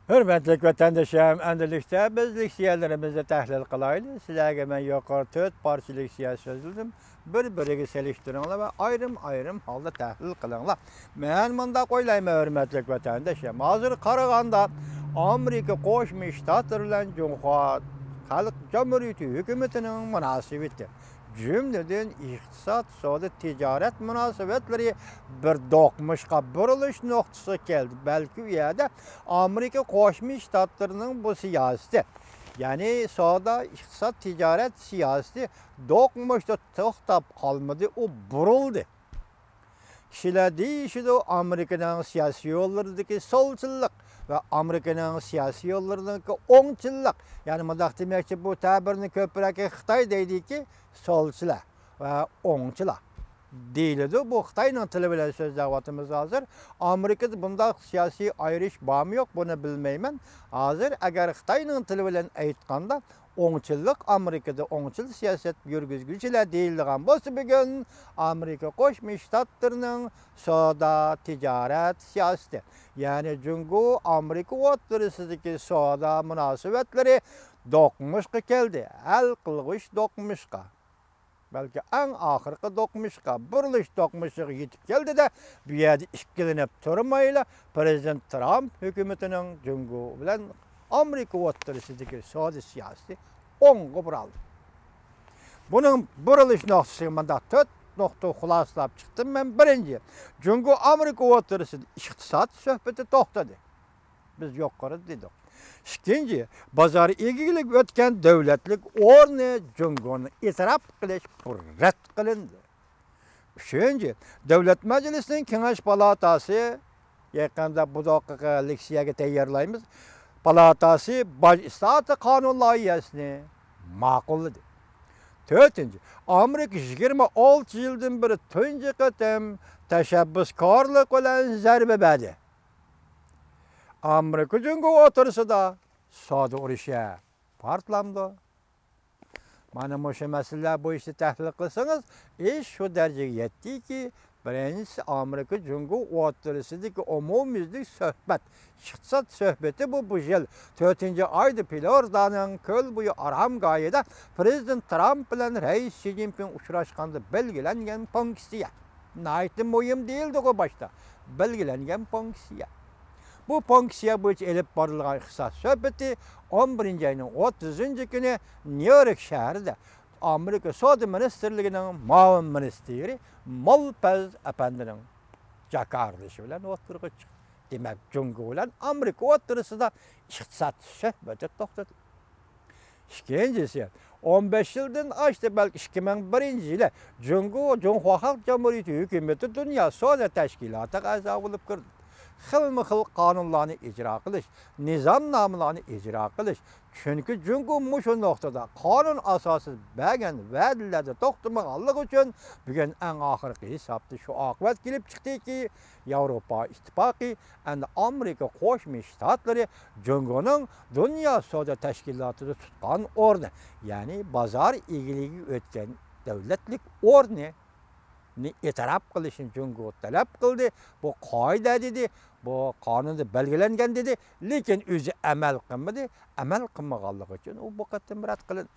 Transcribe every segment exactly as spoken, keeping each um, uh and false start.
ھۆرمەتلىك ۋەتەندىشىم، ئەمدىلىكتە بىز لېكسىيەلىرىمىزنى تەھلىل قىلايلى. سىلەرگە مەن يۇقىرى تۆت پارچە لېكسىيە سۆزلىدىم. بىر-بىرىگە سېلىشتۇرۇڭلار ۋە ئايرىم-ئايرىم ھالدا تەھلىل قىلىڭلار. مەن مۇنداق ئويلايمەن، ھۆرمەتلىك ۋەتەندىشىم، ھازىر قارىغاندا ئامېرىكا قوشما شتاتلىرى بىلەن جۇڭخۇا خەلق جۇمھۇرىيىتى ھۆكۈمىتىنىڭ مۇناسىۋىتى، جۈملىدىن ئىقتىساد، سودا، تىجارەت مۇناسىۋەتلىرى بىر دوقمۇشقا بۇرۇلۇش نۇقتىسىغا كەلدى. بەلكى ئۇ يەردە ئامېرىكا قوشما شتاتلىرىنىڭ بۇ سىياسىتى، يەنى سودا، ئىقتىساد، تىجارەت سىياسىتى دوقمۇشتا توختاپ قالمىدى، ئۇ بۇرۇلدى. كىشىلەر دېيىشىدۇ، ئامېرىكىنىڭ سىياسىي يوللىرىدىكى سولچىللىق ۋە ئامېرىكىنىڭ سىياسىي يوللىرىدىكى ئوڭچىللىق، يەنى مۇنداق دېمەكچى، بۇ تەبىرنى كۆپرەك خىتاي دەيدىكى، سولچىلار ۋە ئوڭچىلار دېيىلىدۇ. بۇ خىتاينىڭ تىلى بىلەن سۆزلەۋاتىمىز ھازىر. ئامېرىكىدا بۇنداق سىياسىي ئايرىش بارمۇ يوق، بۇنى بىلمەيمەن. ھازىر ئەگەر خىتاينىڭ تىلى بىلەن ئېيتقاندا، ئوڭچىللىق، ئامېرىكىدا ئوڭچىل سىياسەت يۈرگۈزگۈچىلەر دېيىلىدىغان بولسا، بۈگۈن ئامېرىكا قوشما شتاتلىرىنىڭ سودا تىجارەت سىياسىتى، يەنى جۇڭگو ئامېرىكا ئوتتۇرىسىدىكى سودا مۇناسىۋەتلىرى دوقمۇشقا كەلدى، ھەل قىلغۇچ دوقمۇشقا، بەلكى ئەڭ ئاخىرقى دوقمۇشقا، بۇرۇلۇش دوقمۇشىغا يېتىپ كەلدى-دە، بۇ يەردە ئىككىلىنىپ تۇرمايلا، پىرېزىدېنت ترامپ ھۆكۈمىتىنىڭ جۇڭگو بىلەن ئامېرىكا ئوتتۇرىسىدىكى سودا سىياسىتى ئوڭغا بۇرالدى. بۇنىڭ بۇرۇلۇش نۇقتىسىغا مۇنداق تۆت نۇقتا خۇلاسىلاپ چىقتىم مەن. بىرىنچى، جۇڭگو ئامېرىكا ئوتتۇرىسىدا ئىقتىساد سۆھبىتى توختىدى. بىز يۇقىرىدا دېدۇق. ئىككىنچى، بازار ئىگىلىكى ئۆتكەن دۆلەتلىك ئورنى جۇڭگونى ئېتىراپ قىلىش بۇ رەت قىلىندى. ئۈچىنچى، دۆلەت مەجلىسىنىڭ كېڭەش پالاتاسى، يېقىندا بۇ داقىقا لېكسىيەگە تەييارلايمىز، پالاتاسى باج ئىسلاھاتى قانۇن لايىھەسىنى ماقۇللىدى. تۆتىنچى، ئامېرىكا يىگىرمە ئالتە يىلدىن بېرى تۇنجى قېتىم تەشەببۇسكارلىق بىلەن زەربە بەردى. ئامېرىكا جۇڭگو ئوتتۇرىسىدا سودا ئۇرۇشى پارتلامدۇ؟ مانا مۇشۇ مەسىلىلەر بويىچە تەھلىل قىلسىڭىز، ئىش شۇ دەرىجىگە يەتتىكى، بىرىنچىسى، ئامېرىكا جۇڭگو ئوتتۇرىسىدىكى ئومۇميۈزلۈك سۆھبەت، ئىقتىساد سۆھبىتى بۇ، بۇ يىل تۆتىنچى ئايدا فلورىدانىڭ كۆل بويى ئارامگاھىدا پىرېزىدېنت ترامپ بىلەن رەئىس شى جىنپىڭ ئۇچراشقاندا بەلگىلەنگەن پونكسىيە. ناھايىتى مۇھىم دېيىلدىغۇ باشتا. بەلگىلەنگەن پونكسىيە. بۇ پونكسىيە بويىچە ئېلىپ بارىلغان ئىقتىساد سۆھبىتى ئون بىرىنچى ئاينىڭ ئوتتۇزىنچى كۈنى نيۇ يورك شەھىرىدە ئامېرىكا سودا مىنىستىرلىكىنىڭ مۇئاۋىن مىنىستىرى مولپەز ئەپەندىنىڭ جاكارلىشى بىلەن ئوتتۇرىغا چىقتى. دېمەك، جۇڭگو بىلەن ئامېرىكا ئوتتۇرىسىدا ئىقتىساد سۆھبىتى توختىدى. ئىككىنچىسى، ئون بەش يىلدىن ئاشتى، بەلكى ئىككى مىڭ بىرىنچى يىلى جۇڭگو، جۇڭخۇا خەلق جۇمھۇرىيىتى ھۆكۈمىتى دۇنيا سودا تەشكىلاتىغا ئەزا بولۇپ كىردى. خىلمۇ خىل قانۇنلارنى ئىجرا قىلىش، نىزامنامىلارنى ئىجرا قىلىش، چۈنكى جۇڭگو مۇشۇ نۇقتىدا قانۇن ئاساسىدا بەرگەن ۋەدىلەردە توختىمىغانلىقى ئۈچۈن، بۈگۈن ئەڭ ئاخىرقى ھېسابتا شۇ ئاقىۋەت كېلىپ چىقتىكى، ياۋروپا ئىتتىپاقى ئەمدى ئامېرىكا قوشما شتاتلىرى جۇڭگونىڭ دۇنيا سودا تەشكىلاتىدا تۇتقان ئورنى، يەنى بازار ئىگىلىكىگە ئۆتكەن دۆلەتلىك ئورنىنى ئېتىراپ قىلىشنى جۇڭگو تەلەپ قىلدى. بۇ قائىدە دېدى، بۇ قانۇندا بەلگىلەنگەن دېدى. لېكىن ئۆزى ئەمەل قىلمىدى. ئەمەل قىلمىغانلىقى ئۈچۈن ئۇ بۇ قېتىم رەت قىلىندى.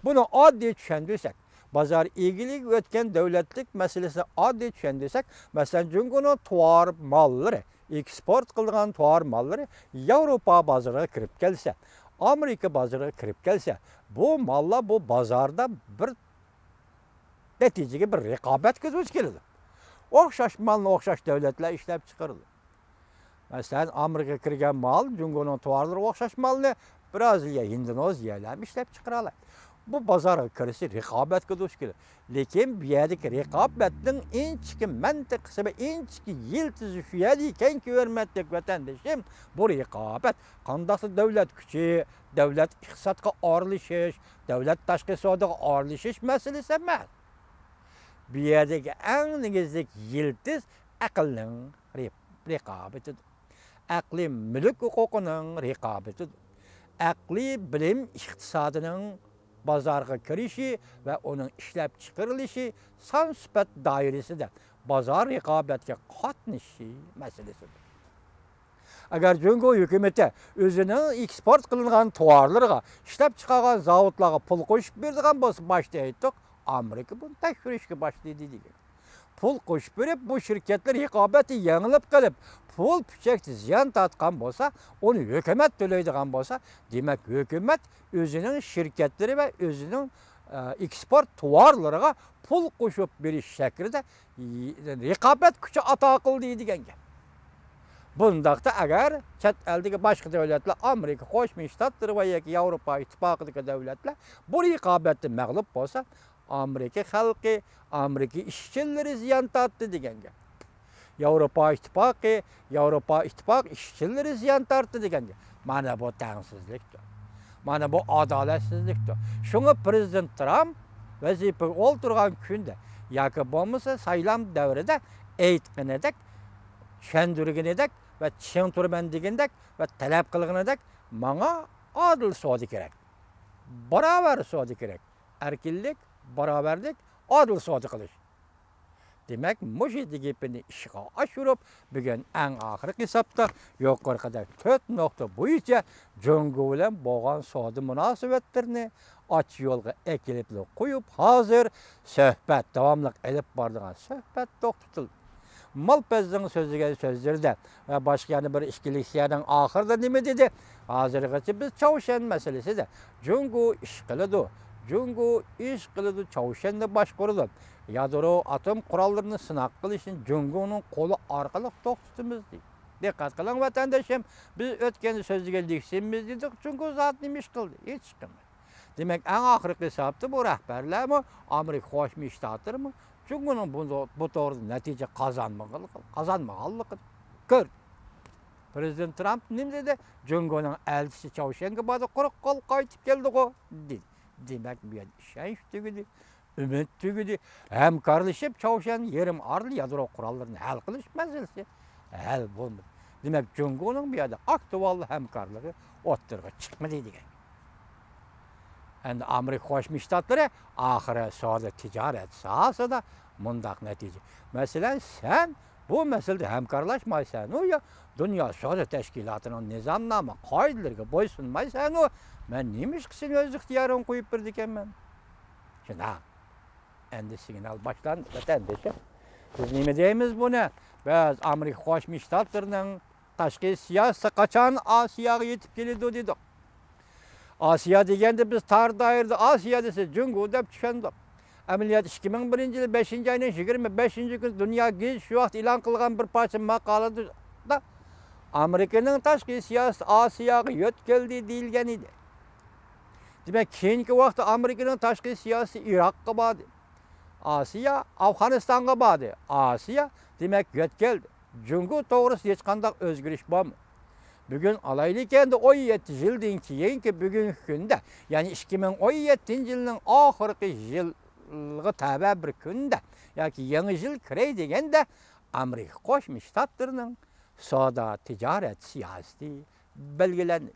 بۇنى ئاددىي چۈشەندۈرسەك، بازار ئىگىلىكىگە ئۆتكەن دۆلەتلىك مەسىلىسىنى ئاددىي چۈشەندۈرسەك، مەسىلەن، جۇڭگونىڭ تاۋار ماللىرى، ئېكسپورت قىلىدىغان تاۋار ماللىرى ياۋروپا بازىرىغا كىرىپ كەلسە، ئامېرىكا بازىرىغا كىرىپ كەلسە، بۇ ماللار بۇ بازاردا بىر نەتىجىگە، بىر رىقابەتكە دۇچ كېلىدۇ. ئوخشاش مالنى ئوخشاش دۆلەتلەر ئىشلەپ چىقىرىدۇ. مەسىلەن، ئامېرىكىغا كىرگەن مال، جۇڭگونىڭ تاۋارلىرىغا ئوخشاش مالنى بىرازىلىيە، ھىندونېزىيەلەرمۇ ئىشلەپ چىقىرالايدۇ. بۇ بازارغا كىرىشى رىقابەتكە دۇچ كېلىدۇ. لېكىن بۇ يەردىكى رىقابەتنىڭ ئىنچىكە مەنتىقىسى ۋە ئىنچىكە يىلتىزى شۇ يەردە ئىكەنكى، ھۆرمەتلىك ۋەتەندىشىم، بۇ رىقابەت قانداقلا دۆلەت كۈچى، دۆلەت ئىقتىسادقا ئارىلىشىش، دۆلەت تاشقى سودىغا ئارىلىشىش مەسىلىسى ئەمەس. بۇ يەردىكى ئەڭ نېگىزلىك يىلتىز ئەقىلنىڭ رى-، رىقابىتىدۇر. ئەقلىي مۈلۈك ھوقۇقىنىڭ رىقابىتىدۇر. ئەقلىي بىلىم ئىقتىسادىنىڭ بازارغا كىرىشى ۋە ئۇنىڭ ئىشلەپچىقىرىلىشى، سان سۈپەت دائىرىسىدە بازار رىقابەتكە قاتنىشىشى مەسىلىسىدۇر. ئەگەر جۇڭگو ھۆكۈمىتى ئۆزىنىڭ ئېكسپورت قىلىنغان تاۋارلىرىغا، ئىشلەپچىقارغان زاۋۇتلارغا پۇل قوشۇپ بېرىدىغان بولسا، باشتا ئېيتتۇق، ئامېرىكا بۇنى تەكشۈرۈشكە باشلىدى دېگەن. پۇل قوشۇپ بېرىپ، بۇ شىركەتلەر رىقابەتتە يېڭىلىپ قېلىپ، پۇل پۈچەكتە زىيان تارتقان بولسا، ئۇنى ھۆكۈمەت تۆلەيدىغان بولسا، دېمەك، ھۆكۈمەت ئۆزىنىڭ شىركەتلىرى ۋە ئۆزىنىڭ، ئە، ئېكسپورت تاۋارلىرىغا پۇل قوشۇپ بېرىش شەكلىدە، ي-، رىقابەت كۈچى ئاتا قىلدى دېگەن گەپ. بۇنداقتا ئەگەر چەت ئەلدىكى باشقا دۆلەتلەر، ئامېرىكا قوشما شتاتلىرى ۋە ياكى ياۋروپا ئىتتىپاقىدىكى دۆلەتلەر بۇ رىقابەتتە مەغلۇپ بولسا، ئامېرىكا خەلقى، ئامېرىكا ئىشچىلىرى زىيان تارتتى دېگەن گەپ. ياۋروپا ئىتتىپاقى، ياۋروپا ئىتتىپاق ئىشچىلىرى زىيان تارتتى دېگەن گەپ. مانا بۇ تەڭسىزلىكتۇر. مانا بۇ ئادالەتسىزلىكتۇر. شۇڭا پىرېزىدېنت ترامپ ۋەزىپىگە ئولتۇرغان كۈندە ياكى بولمىسا سايلام دەۋرىدە ئېيتقىنىدەك، چۈشەندۈرگىنىدەك ۋە چىڭ تۇرىمەن دېگىنىدەك ۋە تەلەپ قىلغىنىدەك، ماڭا ئادىل سودا كېرەك. باراۋەر سودا كېرەك. ئەركىنلىك، باراۋەرلىك، ئادىل سودا قىلىش. دېمەك، مۇشۇ گېپىنى ئىشقا ئاشۇرۇپ، بۈگۈن ئەڭ ئاخىرقى ھېسابتا يۇقىرىقىدەك تۆت نۇقتا بويىچە جۇڭگو بىلەن بولغان سودا مۇناسىۋەتلىرىنى ئاچ يولغا ئەكېلىپلا قويۇپ، ھازىر سۆھبەت، داۋاملىق ئېلىپ بارىدىغان سۆھبەت توختىتىلدى. مالپەزنىڭ سۆزلىگەن سۆزلىرىدە ۋە باشقا يەنە بىر ئىككى لېكسىيەنىڭ ئاخىرىدا نېمە دېدى؟ ھازىرغىچە بىز چاۋشيەن مەسىلىسىدە جۇڭگو ئىش قىلىدۇ، جۇڭگو ئىش قىلىدۇ، چاۋشيەننى باشقۇرىدۇ، يادرو ئاتوم قوراللىرىنى سىناق قىلىشنى جۇڭگونىڭ قولى ئارقىلىق توختىتىمىز دېدى. دىققەت قىلىڭ، ۋەتەنداشلىرىم، بىز ئۆتكەندە سۆزلىگەن لېكسىيىمىز دېدۇق، جۇڭگو زادى نېمە ئىش قىلدى؟ ھېچ ئىش قىلمىدى. دېمەك، ئەڭ ئاخىرقى ھېسابتا بۇ رەھبەرلەرمۇ، ئامېرىكا قوشما شتاتلىرىمۇ جۇڭگونىڭ بۇ، بۇ توغرىدا نەتىجە قازانمىغانلىقىنى، قازانمىغانلىقىنى كۆردى. پىرېزىدېنت ترامپ نېمە دېدى؟ جۇڭگونىڭ ئەلچىسى چاۋشيەنگە باردى، قۇرۇق قول قايتىپ كەلدىغۇ، دېدى. دېمەك، بۇ يەردە ئىشەنچ تۈگىدى، ئۈمىد تۈگىدى. ھەمكارلىشىپ چاۋشيەن يېرىم ئارىلى يادرو قوراللىرىنى ھەل قىلىش مەسىلىسى ھەل بولمىدى. دېمەك، جۇڭگونىڭ بۇ يەردە ئاكتۇئال ھەمكارلىقى ئوتتۇرىغا چىقمىدى دېگەن. ئەمدى ئامېرىكا قوشما شتاتلىرى ئاخىرى سودا تىجارەت ساھەسىدە مۇنداق نەتىجە. مەسىلەن، سەن بۇ مەسىلىدە ھەمكارلاشمايسەنۇ يا دۇنيا سودا تەشكىلاتىنىڭ نىزامنامە قائىدىلىرىگە بويسۇنمايسەنۇ، مەن نېمىشقا سېنى ئۆز ئىختىيارىڭغا قويۇپ بېرىدىكەنمەن؟ شۇنداق. ئەمدى سىگنال باشلاندى، ۋەتەندىشىم. بىز نېمە دەيمىز بۇنى؟ بىز ئامېرىكا قوشما شتاتلىرىنىڭ تاشقى سىياسىتى قاچان ئاسىياغا يېتىپ كېلىدۇ دېدۇق. ئاسىيا دېگەندە بىز تار دائىرىدە ئاسىيا دېسە جۇڭگو دەپ چۈشەندۇق. ئەمەلىيەتتە ئىككى مىڭ بىرىنچى يىلى بەشىنچى ئاينىڭ يىگىرمە بەشىنچى كۈنى دۇنيا گېزىتى شۇ ۋاقىت ئېلان قىلغان بىر پارچە ماقالىدە ئامېرىكىنىڭ تاشقى سىياسىتى ئاسىياغا يۆتكەلدى دېيىلگەن ئىدى. دېمەك، كېيىنكى ۋاقىتتا ئامېرىكىنىڭ تاشقى سىياسىتى ئىراققا باردى. ئاسىيا ئافغانىستانغا باردى. ئاسىيا، دېمەك، يۆتكەلدى. جۇڭگو توغرىسىدا ھېچقانداق ئۆزگىرىش بارمۇ؟ بۈگۈن ئالايلى كەندە ئون يەتتە يىلدىن كېيىنكى بۈگۈنكى كۈندە، يەنى ئىككى مىڭ ئون يەتتىنچى يىلنىڭ ئاخىرقى يىلغا تەۋە بىر كۈندە ياكى يېڭى يىل كىرەي دېگەندە، ئامېرىكا قوشما شتاتلىرىنىڭ سودا تىجارەت سىياسىتى بەلگىلەندى.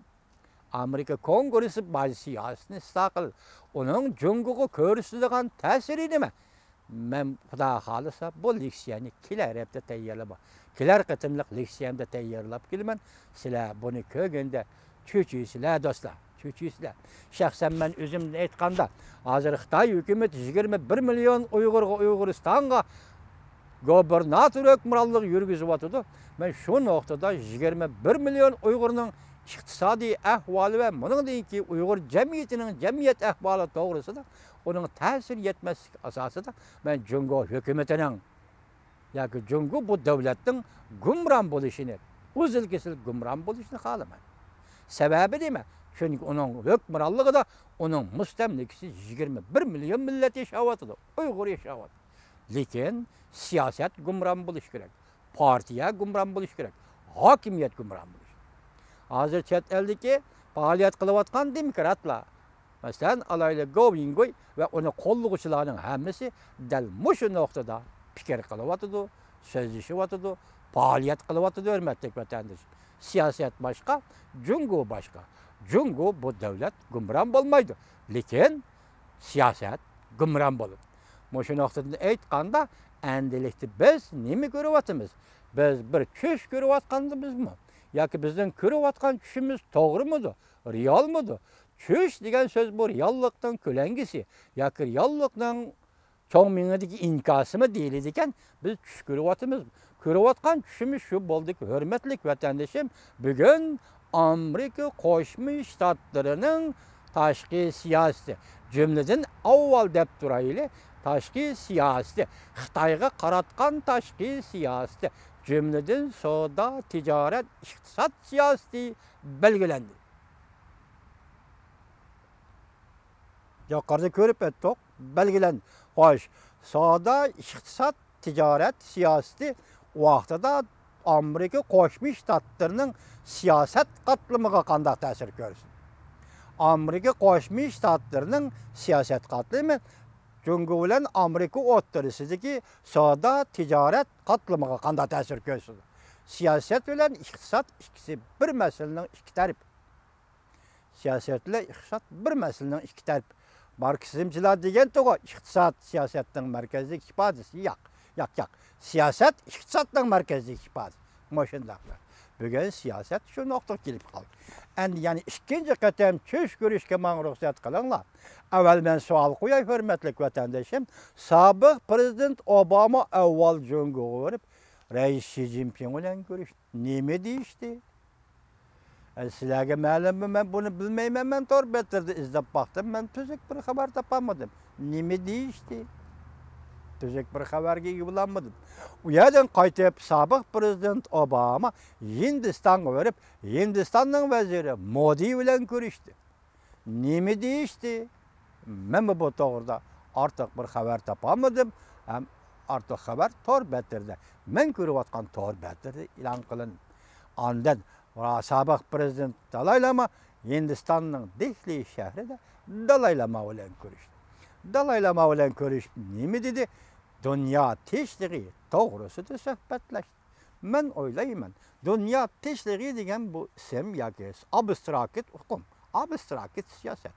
ئامېرىكا كونگرېسسى باج سىياسىتىنى ئىسلاھ قىلدى. ئۇنىڭ جۇڭگوغا كۆرسىتىدىغان تەسىرى نېمە؟ مەن، خۇدا خالىسا، بۇ لېكسىيەنى كېلەر ھەپتە تەييارلاپ، كېلەر قېتىملىق لېكسىيەمدە تەييارلاپ كېلىمەن. سىلەر بۇنى كۆرگەندە چۆچۈيسىلەر، دوستلار، چۆچۈيسىلەر. شەخسەن مەن ئۆزۈمدىن ئېيتقاندا، ھازىر خىتاي ھۆكۈمىتى يىگىرمە بىر مىليون ئۇيغۇرغا، ئۇيغۇرىستانغا گوبىرناتور ھۆكۈمرانلىقى يۈرگۈزۈۋاتىدۇ. مەن شۇ نۇقتىدا يىگىرمە بىر مىليون ئۇيغۇرنىڭ ئىقتىسادىي ئەھۋالى ۋە مۇنىڭدىن كېيىن ئۇيغۇر جەمئىيىتىنىڭ جەمئىيەت ئەھۋالى توغرىسىدا، ئۇنىڭ تەسىرى يەتمەسلىكى ئاساسىدا، مەن جۇڭگو ھۆكۈمىتىنىڭ ياكى جۇڭگو بۇ دۆلەتنىڭ گۇمران بولۇشىنى، ئۈزۈل-كېسىل گۇمران بولۇشىنى خالىمايمەن. سەۋەبى نېمە؟ چۈنكى ئۇنىڭ ھۆكۈمرانلىقىدا ئۇنىڭ مۇستەملىكىسى يىگىرمە بىر مىليون مىللەت ياشاۋاتىدۇ، ئۇيغۇر ياشاۋاتىدۇ. لېكىن سىياسەت گۇمران بولۇشى كېرەك، پارتىيە گۇمران بولۇشى كېرەك، ھاكىمىيەت گۇمران بولۇشى كېرەك. ھازىر چەت ئەلدىكى پائالىيەت قىلىۋاتقان دېموكراتلار، مەسىلەن، ئالايلى گوۋ يىڭگۇي ۋە ئۇنى قوللىغۇچىلارنىڭ ھەممىسى دەل مۇشۇ نۇقتىدا پىكىر قىلىۋاتىدۇ، سۆزلىشىۋاتىدۇ، پائالىيەت قىلىۋاتىدۇ، ھۆرمەتلىك ۋەتەندىشىم. سىياسەت باشقا، جۇڭگو باشقا. جۇڭگو بۇ دۆلەت گۇمران بولمايدۇ. لېكىن سىياسەت گۇمران بولىدۇ. مۇشۇ نۇقتىدىن ئېيتقاندا، ئەمدىلىكتە بىز نېمە كۆرۈۋاتىمىز؟ بىز بىر چۈش كۆرۈۋاتقاندىمىزمۇ؟ ياكى بىزنىڭ كۆرۈۋاتقان چۈشىمىز توغرىمىدۇ، رېئالمىدۇ؟ چۈش دېگەن سۆز بۇ رېئاللىقنىڭ كۆلەڭگىسى ياكى رېئاللىقنىڭ چوڭ مېڭىدىكى ئىنكاسىمۇ دېيىلىدىكەن. بىز چۈش كۆرۈۋاتىمىز. كۆرۈۋاتقان چۈشىمىز شۇ بولدى، ھۆرمەتلىك ۋەتەندىشىم. بۈگۈن ئامېرىكا قوشما شتاتلىرىنىڭ تاشقى سىياسىتى، جۈملىدىن ئاۋۋال دەپ تۇرايلى، تاشقى سىياسىتى، خىتايغا قاراتقان تاشقى سىياسىتى، جۈملىدىن سودا، تىجارەت، ئىقتىساد سىياسىتى بەلگىلەندى. يۇقىرىدا كۆرۈپ ئۆتتۇق، بەلگىلەندى. خوش، سودا، ئىقتىساد، تىجارەت سىياسىتى ۋاقتىدا ئامېرىكا قوشما شتاتلىرىنىڭ سىياسەت قاتلىمىغا قانداق تەسىر كۆرسىتىدۇ؟ ئامېرىكا قوشما شتاتلىرىنىڭ سىياسەت قاتلىمى جۇڭگو بىلەن ئامېرىكا ئوتتۇرىسىدىكى سودا، تىجارەت قاتلىمىغا قانداق تەسىر كۆرسىتىدۇ؟ سىياسەت بىلەن ئىقتىساد ئىككىسى بىر مەسىلىنىڭ ئىككى تەرىپى. سىياسەت بىلەن ئىقتىساد بىر مەسىلىنىڭ ئىككى تەرىپى. ماركسىزمچىلار دېگەنتىغۇ، ئىقتىساد سىياسەتنىڭ مەركەزلىك ئىپادىسى. ياق، ياق، ياق. سىياسەت ئىقتىسادنىڭ مەركەزلىك ئىپادىسى. مۇشۇنداقلا. بۈگۈن سىياسەت شۇ نۇقتىغا كېلىپ قالدى. ئەمدى يەنە ئىككىنچى قېتىم چۈش كۆرۈشكە ماڭا رۇخسەت قىلىڭلار. ئەۋۋەل مەن سوئال قوياي، ھۆرمەتلىك ۋەتەندىشىم. سابىق پىرېزىدېنت ئوباما ئەۋۋال جۇڭگوغا بېرىپ، رەئىس شى جىنپىڭ بىلەن كۆرۈشتى. نېمە دېيىشتى؟ ئە، سىلەرگە مەلۇممۇ؟ مەن بۇنى بىلمەيمەن، مەن تور بەتلىرىدە ئىزدەپ باقتىم، مەن تۈزۈك بىر خەۋەر تاپالمىدىم. نېمە دېيىشتى؟ تۈزۈك بىر خەۋەرگە ئىگە بولالمىدىم. ئۇ يەردىن قايتىپ سابىق پىرېزىدېنت ئوباما ھىندىستانغا بېرىپ، ھىندىستاننىڭ ۋەزىرى مودى بىلەن كۆرۈشتى. نېمە دېيىشتى؟ مەنمۇ بۇ توغرىدا ئارتۇق بىر خەۋەر تاپالمىدىم. ھەم ئارتۇق خەۋەر تور بەتلىرىدە، مەن كۆرۈۋاتقان تور بەتلىرىدە ئېلان قىلىندى. ئاندىن سابىق پىرېزىدېنت دالاي لاما ھىندىستاننىڭ دېھلى شەھىرىدە دالاي لاما بىلەن كۆرۈشتى. دالاي لاما بىلەن كۆرۈشۈپ نېمە دېدى؟ دۇنيا تىنچلىقى توغرىسىدا سۆھبەتلەشتى. مەن ئويلايمەن، دۇنيا تىنچلىقى دېگەن بۇ ئىسىم ياكى ئابستراكت ئۇقۇم، ئابستراكت سىياسەت.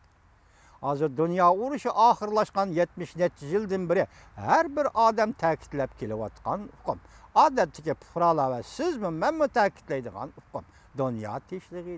ھازىر دۇنيا ئۇرۇشى ئاخىرلاشقان يەتمىش نەچچە يىلدىن بېرى ھەر بىر ئادەم تەكىتلەپ كېلىۋاتقان ئۇقۇم. ئادەتتىكى پۇقرالار ۋە سىزمۇ، مەنمۇ تەكىتلەيدىغان ئۇقۇم. دۇنيا تىنچلىقى.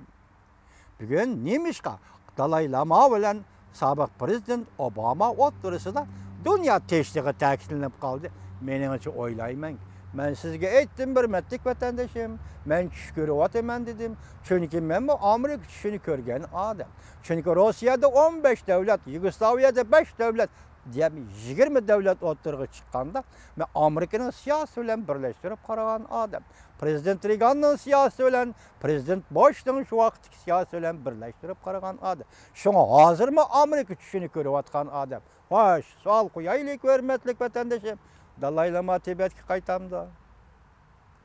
بۈگۈن نېمىشقا دالاي لاما بىلەن سابىق پىرېزىدېنت ئوباما ئوتتۇرىسىدا دۇنيا تىنچلىقى تەكىتلىنىپ قالدى؟ مېنىڭچە ئويلايمەن. مەن سىزگە ئېيتتىم، ھۆرمەتلىك ۋەتەندىشىم، مەن چۈش كۆرۈۋاتىمەن دېدىم. چۈنكى مەنمۇ ئامېرىكا چۈشىنى كۆرگەن ئادەم. چۈنكى روسىيەدە ئون بەش دۆلەت، يۇگوسلاۋىيەدە بەش دۆلەت، دېمەي، يىگىرمە دۆلەت ئوتتۇرىغا چىققاندا، مەن ئامېرىكىنىڭ سىياسىتى بىلەن بىرلەشتۈرۈپ قارىغان ئادەم. پىرېزىدېنت رېگاننىڭ سىياسىتى بىلەن، پىرېزىدېنت بۇشنىڭ شۇ ۋاقىتتىكى سىياسىتى بىلەن بىرلەشتۈرۈپ قارىغان ئادەم. شۇڭا ھازىرمۇ ئامېرىكا چۈشىنى كۆرۈۋاتقان ئادەم. خوش، سوئال قويايلى، ھۆرمەتلىك ۋەتەندىشىم. دالاي لاما تىبەتكە قايتامدۇ؟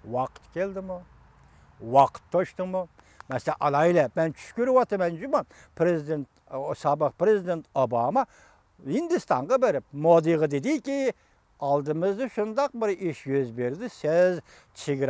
ۋاقىت كەلدىمۇ؟ ۋاقىت توشتىمۇ؟ مەسىلەن، ئالايلى، مەن چۈش كۆرۈۋاتىمەن جۇمۇ. پىرېزىدېنت، ئۇ سابىق پىرېزىدېنت ئوباما ھىندىستانغا بېرىپ، مودىغا دېدىكى، ئالدىمىزدا شۇنداق بىر ئىش يۈز بەردى، سىز چېگرا